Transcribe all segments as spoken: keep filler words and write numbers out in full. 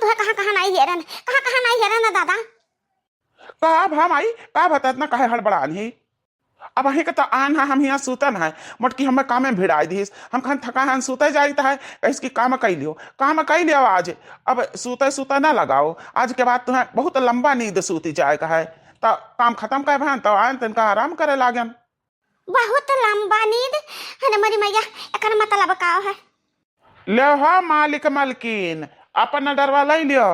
तुहे कहाँ कहाँ नाई हेरन, कहाँ कहाँ नाई हेरन ना दादा। का भा माई, का भा, त इतना काहे हड़बड़ान ही? अब अहीं के त आन है, हम हियाँ सूतन है, मोटकी हमें कामे भिड़ाई दीस। हम कहन थका हन, सूते जाइत है, कहिस कि काम कइ लियो, काम कइ लियो आज। अब सूते सूते ना लगाओ, आज के बाद तुम्हें बहुत लंबा नींद सूती जाए का है। त काम खत्म कर भन, त आन तनका आराम करे लागन। बहुत लंबा नींद है न मोरी मैया, एकर मतलब का है? ले हो मालिक मलकिन, अपन ऑर्डरवा ले लियो।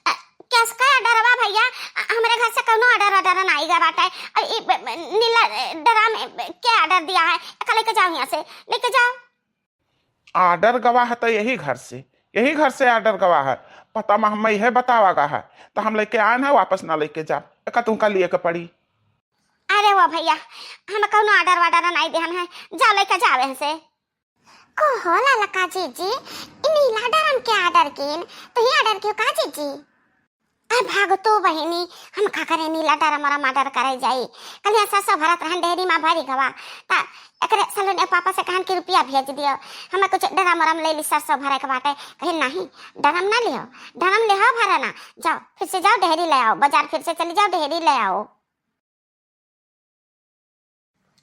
अ, कैस का ऑर्डरवा भैया? अ, हमरे घर से कौनो ऑर्डर ऑर्डर ना आइगा बाटे। अ, ई ब-, ब-, नीला, अ, ड्राम, अ, के ऑर्डर दिया है? एका लेके जाओ यहाँ से, लेके जाओ। ऑर्डर गवा है तो यही घर से, यही घर से ऑर्डर गवा है। पता में हमें यह बतावा गा है, तो हम लेके आए हैं, वापस ना लेके जा। एका तुमका लिए के पड़ी। अरे वो भैया, हम कौनो ऑर्डर वार्डर नहीं देहन है, जाओ लेके जाओ यहाँ से। को होला लका जीजी, ई नीला ड्रम के ऑर्डर कीन, तो ही ऑर्डर क्यों का जीजी? आ भाग तो बहिनी, हम का करे नीला ड्रम और ऑर्डर करे जाई। कल यहाँ सरसों भरत रहन डेहरी मा भरी गवा, ता एकरे सलोनी पापा से कहन कि रुपया भेज दियो, हमें कुछ ड्रम और ले ली सरसों भरे के बाटे। कहे नहीं, ड्रम ना लियो, ड्रम ले हो भरे ना, जाओ फिर से जाओ डेहरी ले आओ, बाजार फिर से चली जाओ डेहरी ले आओ।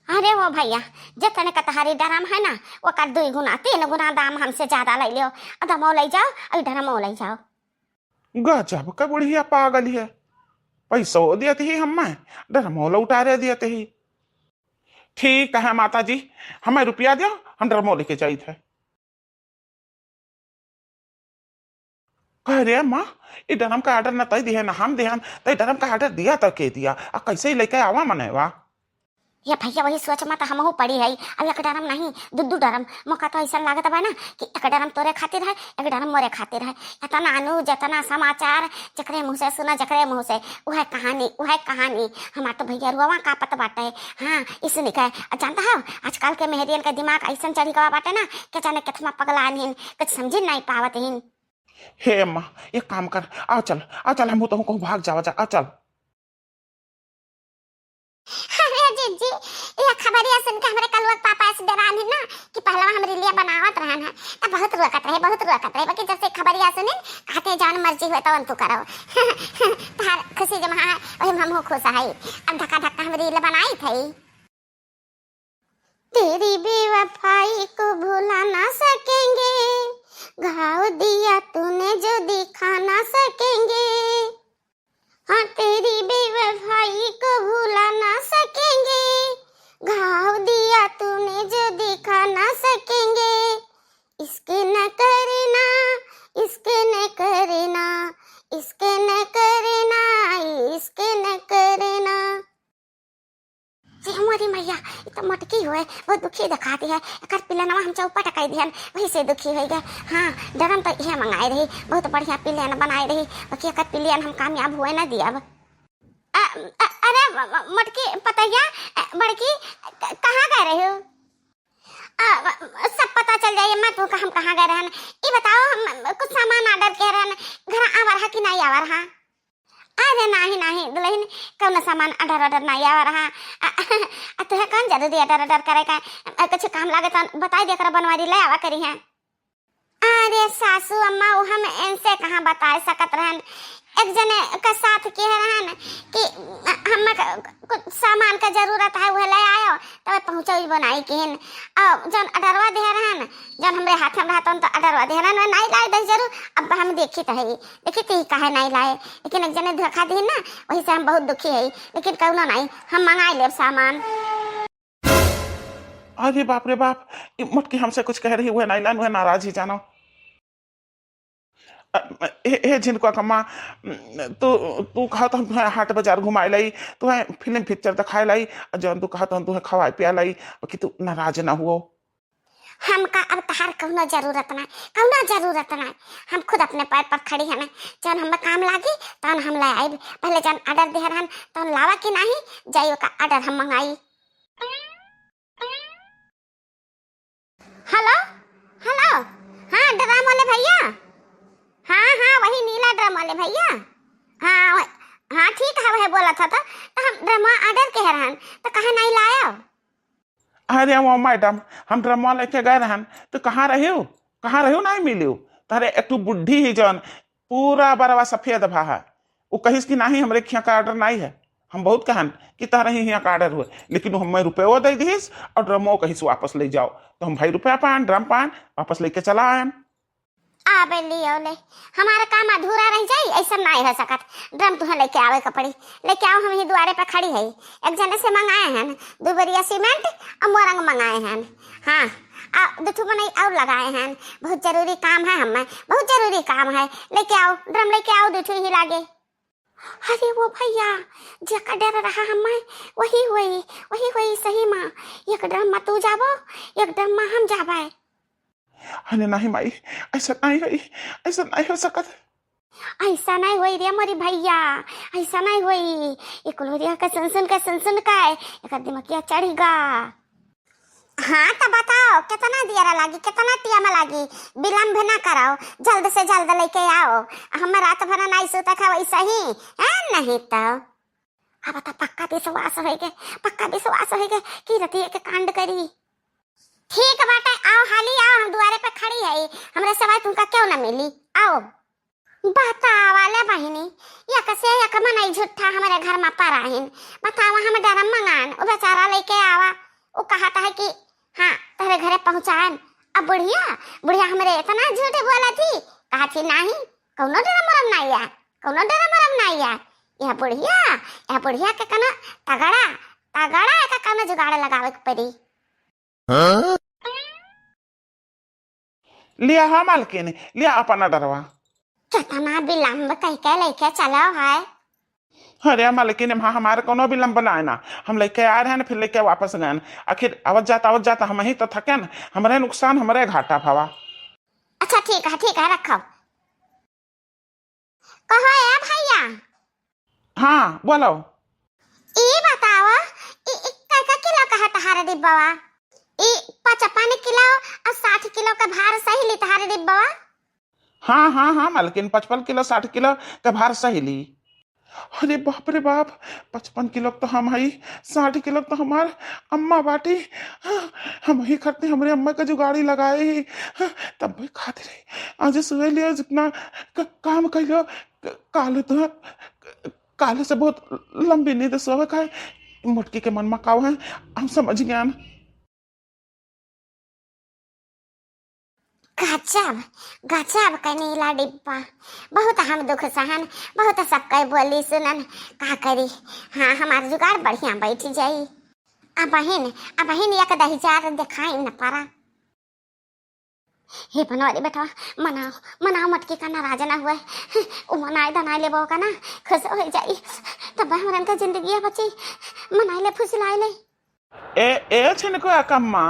अरे वो भैया, जितने कटहरी ड्रम है ना, ओकर दुई गुना, तीन गुना दाम हमसे ज्यादा ले लियो। आ दमो ले जाओ, और ड्रमो ले जाओ। गजब का बुढ़िया पागल है, पैसो देत ही हमें, ड्रमो लौटारे देत ही। ठीक है माता जी, हमें रुपया दियो, हम ड्रमो लेके जाइत है। कह रे माँ, ई ड्रम का ऑर्डर न तय दिहे न हम दिहन, त ई ड्रम का ऑर्डर दिया त के दिया, आ कैसे ही लेके आवा मने वा? ये भैया वही सोच में तो हमहू पड़ी है। अब एक ड्रम नहीं, दू दू ड्रम। मौका तो ऐसा लागत बा ना कि एक ड्रम तोरे खातिर है, एक ड्रम मोरे खातिर है। इतना न्यूज, इतना समाचार, जकरे मुँह से सुना, जकरे मुँह से उहे कहानी, उहे कहानी। हमार तो भैया रुआवा कापत बाटे। हाँ, इसने कहे, आ जानता हो, आजकल के मेहरियन का दिमाग ऐसन चढ़ी गवा बाटे ना, के जाने कितना पगलान हिन, कुछ समझी नहीं पावत हिन। हे माँ, एक काम कर, आओ चल, आओ चल, हम तो कहूँ भाग जावा जा, आओ चल। अरे जीजी, ये खबरिया सुन के हमरे कलुआ के पापा ऐसे डरान है ना कि पहलवा हम रीलिया बनावत रहन है, तब बहुत रोकत रहे, बहुत रोकत रहे, बाकी जब से खबरिया सुनिन, कहते हैं, "जौन मर्जी हुए तौन तू करो।" तार खुशी जब हाँ, वही में हमहू खुश है। अब धक्का धक्का हम रील बनाई थई। तेरी बेवफाई को भुला ना सकेंगे, घाव दिया तूने जो दिखा ना सकेंगे। हाँ, तेरी बेवफाई को भुला ना सकेंगे, घाव दिया तूने जो दिखा ना सकेंगे। इसके न करना, इसके न करना, इसके न करना, इसके न करना। जे मोरी मैया, ई तो मोटकी होए, बहुत दुखी देखाती है। एकर पिलनवा हम चौपट कई दिहन, वही से दुखी होई गए। हाँ, ड्रम तो इहे मंगाए रही, बहुत बढ़िया पिलन बनाए रही, बाकी एकर पिलन हम कामयाब हुए न दियब। अ, अ, अरे म-, म-, मोटकी पतैया, अ, बड़की, क-, कहाँ गए रही हो? अ, अ, सब पता चल जाई अम्मा, तू का हम कहाँ गए रहन। ई बताओ, हम कुछ सामान ऑर्डर किहे रहन, घर आवा रहा कि नहीं आवा रहा? अरे नाही, नाही, दुलहिन, कौनो सामान ऑर्डर, ऑर्डर नाही आवा रहा। अ, अ, तुहे कौन जरूरी ऑर्डर, ऑर्डर करे का? अ, कुछ काम लागे तो बताई दे, कर बनवारी ले आवा करी है। अरे सासू अम्मा, वो हम इनसे कहाँ बताए सकत रहन। एक जने के साथ किहे रहन कि हम कुछ सामान का जरूरत है, वह ले आयो, तब पहुँचो ही बनाई किहन। और जौन ऑर्डरवा दे रहन, जौन हमरे हाथ में रहतन तो ऑर्डरवा दे रहन, वह नहीं लाए दे जरूर। अब हम देखी तो है, देखी तो ही काहे नहीं लाए, लेकिन एक जने धोखा दी ना, वही से हम बहुत दुखी है, लेकिन कौनो नहीं, हम मंगाई लेब सामान। अरे बाप रे बाप, ई मोटकी हमसे कुछ कह रही, वह नाइलन, वह नाराज ही जानो। अ, ए, ए झिनकुआ कम्मा, तू, तू कहा तो हम तुहें हाट बाजार घुमाए लाई, तुहें फिल्म पिक्चर दिखाए लाई, और जौन तू कहा तो हम तुहें खवाए पिया लाई, कि तू नाराज ना हुओ। हमका अब तहार कौनो जरूरत ना, कौनो जरूरत ना। हम खुद अपने पैर पर खड़ी है ना, जौन हमें काम लागी, तौन हम ले आइब। पहले जौन ऑर्डर दे रहन, तौन लावा कि नाही, जाई ओका ऑर्डर हम मंगाई। हेलो, हेलो, हाँ, ड्रम वाले भैया, हाँ, हाँ, वही नीला ड्रम वाले भैया, हाँ, वह-, हाँ, ठीक है, वह बोला था, तो, तो हम ड्रमवा ऑर्डर के रहन, तो कहाँ नहीं लाया? अरे वो मैडम, हम ड्रमवा लेके गए रहन, तो कहाँ रहे हो? कहाँ रहे हो, नहीं मिले हो? तारे एक ठो बुढ़ी ही जौन पूरा बरवा सफेद भा है। उ कहिस कि नाही, हमरे खिया का order नाही है। हम बहुत कहन कि तहरे ही हिया का order हुए, लेकिन उ हमें रुपयो दे दिहिस और ड्रमो कहिस वापस ले जाओ। तो हम भाई रुपया पान, ड्रम पान, वापस लेके चला आयन। आबे लियो ले, हमारा काम अधूरा रह जाई, ऐसा नाही हो सकत। ड्रम तुहे लेके आवे के पड़ी। लेके आओ, हम ही दुआरे पे खड़ी है। एक जने से मंगाए हैं दो बोरिया सीमेंट और मोरंग मंगाए हैं। हाँ, आ दो ठो मनई और लगाए हैं। बहुत जरूरी काम है हमें, बहुत जरूरी काम है। लेके आओ, ड्रम लेके आओ, दो ठो ही लागे। अरे वो भैया, जेका डर रहा हमें, वही होई, वही होई सही मा। एक ड्रम मा तू जाबो, एक ड्रम मा हम जाबे। अरे नाही माई, ऐसा नाही होई, ऐसा नाही हो सकत। ऐसा नाही होई रे मोरी भैया, ऐसा नाही होई। ये कुल हो रहा का सुन सुन के, सुन सुन के, एक दिमागिया चढ़ी गा। हाँ, तो बताओ, कितना देर लागी, कितना टाइम लागी? विलंब ना कराओ, जल्द से जल्द लेके आओ। हम रात भर नाही सुतत है वैसे ही, हैं? नहीं तो। अब तो पक्का विश्वास होइगे, पक्का विश्वास होइगे कि रतिया के कांड करी। ठीक बाटे, आओ हाली आओ, हम दुआरे पे खड़ी है, हमरे सिवाय तुमका क्यों ना मिली, आओ। बतावा ले बहिनी, एक से एक मनई झूठा हमरे घर मा पराहिन। बतावा, हम डरम मंगान, उ बेचारा लेके आवा, उ कहत है कि हाँ, तोहरे घरे पहुँचाएन। अब बुढ़िया, बुढ़िया हमरे इतना झूठ बोलत ही, कहत ही नाही, कौनो डरम उरम नाही है, कौनो डरम उरम नाही है। यह बुढ़िया, यह बुढ़िया के कौनो तगड़ा, तगड़ा एका कौनो जुगाड़ लगावे के पड़ी। हाँ? लिया हा मालकिन, लिया अपन order वा। कितना विलंब कह के लेके चलो है। अरे मालकिन, एम्हा हमार कौनो विलंब ना है ना, हम लेके आए रहन, फिर लेके वापस गए। आखिर आवत जात, आवत जात हम ही तो थकेन, हमरे नुकसान, हमरे घाटा भवा। अच्छा ठीक है, ठीक है, रखो। कहो ए भैया। हाँ, बोलो। ई बताओ, ई, ई कै कै किलो का है तहार डिब्बवा? ई पचपन किलो और साठ किलो का भार सही ली तहार डिब्बवा? हाँ, हाँ, हाँ, मालकिन, पचपन किलो, साठ किलो का भार सही ली। अरे बाप रे बाप, पचपन किलो तो हम हई, साठ किलो तो हमार अम्मा बाटी। हम ही खरते हमरे अम्मा का जुगाड़ी लगाए ही, तब भी खाते रही। आज सुबह लिया जितना क-, काम कइलो, क-, काले तो, क-, काले से बहुत लंबी नींद सोवे का है। मोटकी के मन मा काव है, हम समझ गया ना। गजब, गजब के नीला डिब्बा। बहुत हम दुख सहन, बहुत सबके बोली सुनन, का करी। हाँ, हमार जुगाड़ बढ़िया बैठ जाई। अबहिन, अबहिन एक दही जार देखाई न परा। हे बनवारी बेटवा, मनाओ, मनाओ, मटकी का नाराज ना हुए। उ मनाए धनाए लेबो का ना, खुश हो जाई। तब हमरन का जिंदगी बची, मनाए ले, फुसलाए ले। ए, ए छिनको अकम्मा।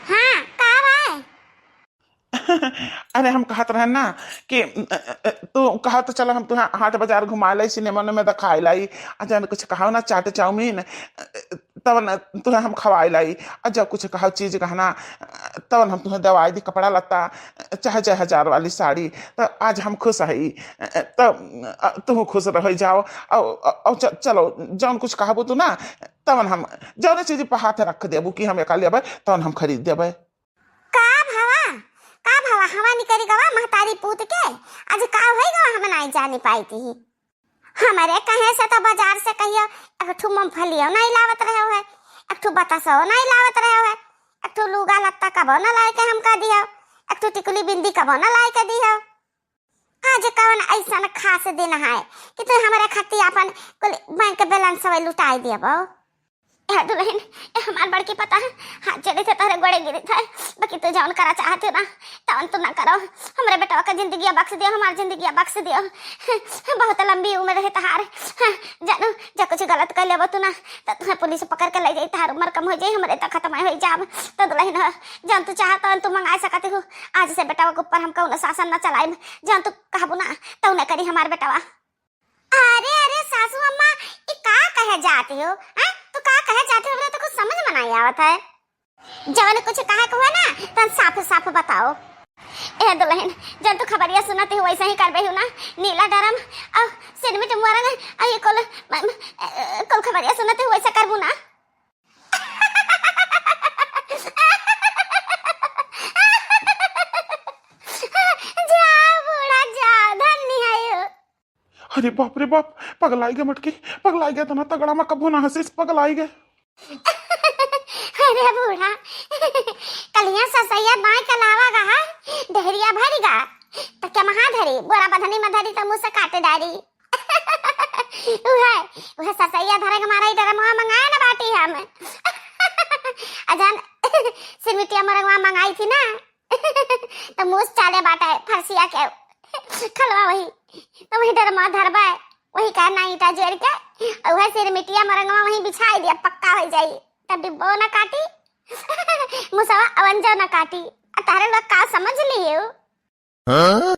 हाँ, का बा? अरे हम कहत रहन ना कि, अ, अ, तू कहा तो चलो हम तुहा हाट बाजार घुमा लाई, सिनेमा में दिखाई लाई, आ जौन कुछ कहाओ ना, चाट चाउमीन, अ, तवन तुहे हम खवाई लाई, आ जब कुछ कहाओ चीज गहना, तवन हम तुहे दवाई दी, कपड़ा लत्ता, चाहे चाहे हजार वाली साड़ी। तो आज हम खुश हई, तो, अ, तू खुश रह जाओ। और, और च-, चलो, जौन कुछ कहबू तू ना, तवन हम, जौन चीज पे हाथ रख देबू कि हम एका लेबे, तवन हम खरीद देबे। का भवा, का भवा, हवा निकरी गवा महतारी पूत के? आज का होई गवा, हम नाई जानी पाई थी। हमरे कहे से तो बाजार से कहियो एक ठो मूंगफलियो नाई लावत रहे हो है, एक ठो बतासो नाई लावत रहे हो है, एक ठो लुगा लत्ता कबो ना लाए के हमका दियो, एक ठो टिकुली बिंदी कबो ना लाए के दियो। आज कौन ऐसन खास दिन है कि तू हमरे खातिर अपन कुल बैंक बैलेंस लुटाई देबो? ए दुल्हन, ए हमार बड़की पता है, हाथ जोड़ी थे तोहरे गोड़े गिरी थे, बाकी तू जौन करा चाहत हो ना, तौन तू ना करो। हमरे बेटवा का जिंदगिया बख्श दियो, हमार जिंदगिया बख्श दियो। बहुत लंबी उम्र है तहार। जानू, जब कुछ गलत कर लेबो तू ना, तो तुम्हें पुलिस पकड़ के ले जाई, तहार उम्र कम हो जाई, हमरे तो खत्म हो जाब। तो दुल्हन हो, जौन तू चाह तौन तू मंगा सकत हो। आज से बेटवा के ऊपर हम कौनो शासन ना चलाइब। जौन तू कहबू ना, तौने करी हमार बेटवा। अरे, अरे, सासू अम्मा, ई का कहे जाती हो? हैं? तू का कहे जाती हो? हमरा तो कुछ समझ में नहीं आवत है। जवन कुछ कहे के हुआ ना, तन साफ साफ बताओ। ए दुल्हन, जन तू खबरिया सुनती हो, वैसे ही करबे हो ना। नीला डरम, और सिरमिट मुअरंग, और ये कुल, म-, म-, ए, कुल खबरिया सुनती हो, वैसे करबू ना। जा बूढ़ा जा, धन्य अरे बाप रे बाप, पगलाई गे मटकी, पगलाई गे, इतना तगड़ा मैं कबो ना हंसिस, पगलाई गे। अरे बूढ़ा, कलिया ससैया दाई कलावा गा है, डहरिया भरी गा, त क्या महा धरी, बोरा बधनी में धरी त मुँह से काटे डारी। उहे, उहे ससैया धरे के मारे डरमवा मंगाए ना बाटी हम। अजन सिरमिटिया मोरंगवा मंगाई थी ना, त मूस चाले बाटे फरसिया के खलवा वही, त वही डरमवा धरबे, वही का ना ईटा जोड़ के, उहे सिरमिटिया मोरंगवा वही बिछाई दिया, पक्का हो जाई, तब डिब्बो ना काटी, मुसवा अवंजो ना काटी। आ तारे लोग का समझ लिए हो? हाँ?